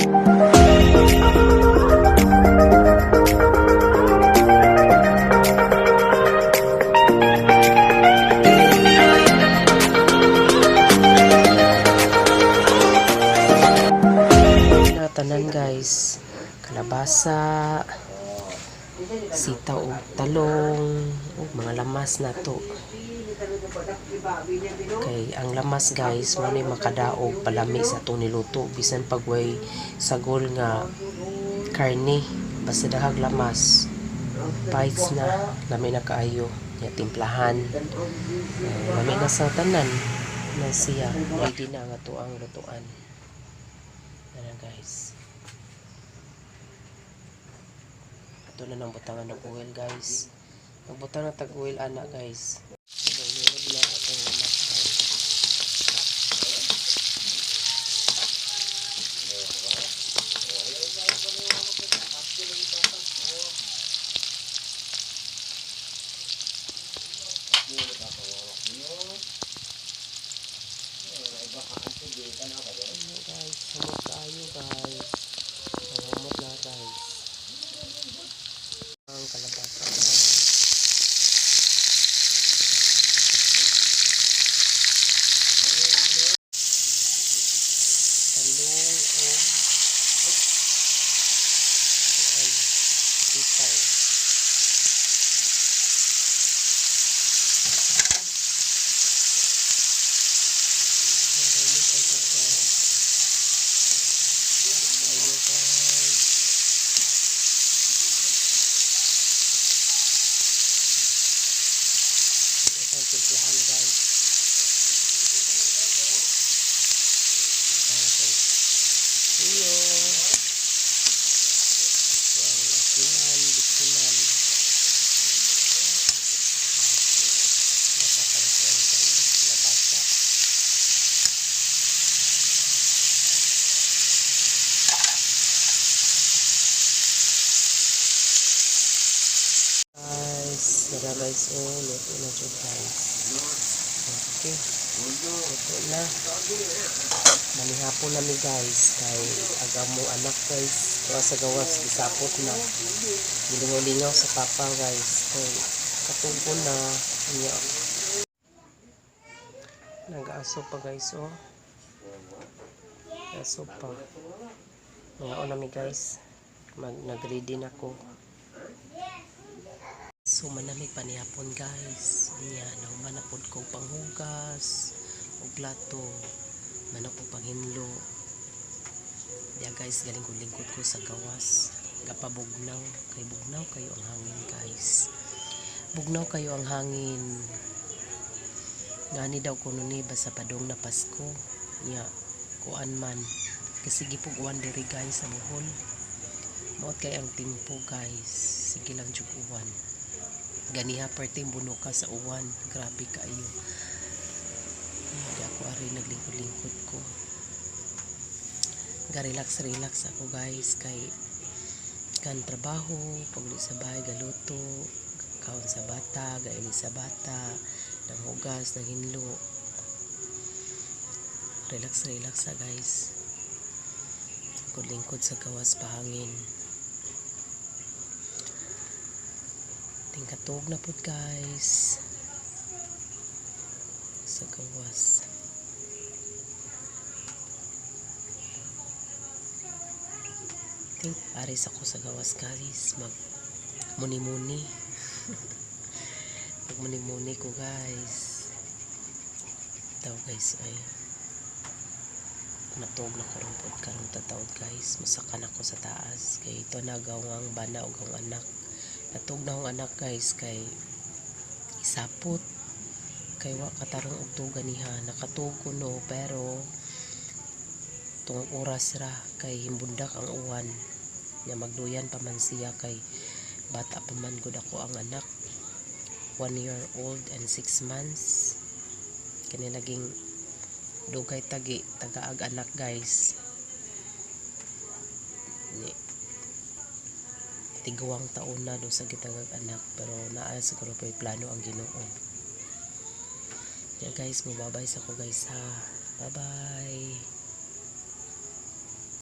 Na tanan guys, kalabasa, sitaw ug talong ug mga lamas nato. Kay ang lamas guys, mao ni makadaog palami sa atong niluto bisan pag way sagol nga karne, basta daghang lamas, bites na, lami na kaayo nya timplahan. Lami na sa tanan na siya. Ready na ang atoang lutuan. Ana guys. Ato na nang butangan og oil guys. Magbutang na tag oil ana guys. Sunod na atong lamas guys. Ano guys, humot kaayo guys. Ang humot na guys. Ang kalabasa guys. Talong o kuan, sitaw. Ang humot ay guys. Ayo guys. Ito ang timplahan guys. Ito guys. Iyo. Ito ang asinan, bitsinan. Dapat ang kuan kay labasa. Guys, nara guys, oh, luto na jud guys. Okay. Luto na. Manihapon na mi guys kay ang among anak guys, kuha sa gawas gisapot na. Gilingaw-lingaw sa papa guys kay katubo na niya. Nag-aso pa guys oh. Aso pa. Mga mi guys. Mag nag-ready na ko. So manamig panihapon guys. Nya nahuman na pod ko panghugas og plato. Manok po panghinlo. Diya guys, galing ko lingkod ko sa gawas. Gapabugnaw. Kay bugnaw kayo ang hangin guys. Bugnaw kayo ang hangin. Gani daw kuno ni basta padong na Pasko. Nya kuan man. Kasi gipug uwan diri guys sa Bohol. Maot kay ang timpo guys. Sige lang jud uwan. Ganiha perting buno ka sa uwan. Grabe kaayo. Di ako ari naglingkod-lingkod ko. Ga-relax relax ako guys kay kan trabaho, pagli sa bahay galuto, kaon sa bata, gaili sa bata, nang hugas, nang hinlo. Relax relax sa guys. Lingkod-lingkod sa gawas pahangin. Tingkatog na pud guys. Sa gawas. Think aris ako sa gawas guys, mag muni-muni. Mag muni-muni ko guys. Taw guys ay matog na ko ron pod karon tatawd guys. Musakan ako sa taas kay ito nagaw ang bana ug ang anak. Natug na akong anak guys kay isapot kay wa katarong og tuga niha, nakatug ko no pero tungog oras ra kay himbundak ang uwan nya magduyan pa man siya kay bata pa man gud ako ang anak, 1 year old and 6 months. Kani naging dugay tagi tagaag anak guys. Ni tiguang taon na do sa gitagag anak pero naa siguro pa plano ang Ginoo. Ya guys, mubabay sa ko guys ha. Bye bye.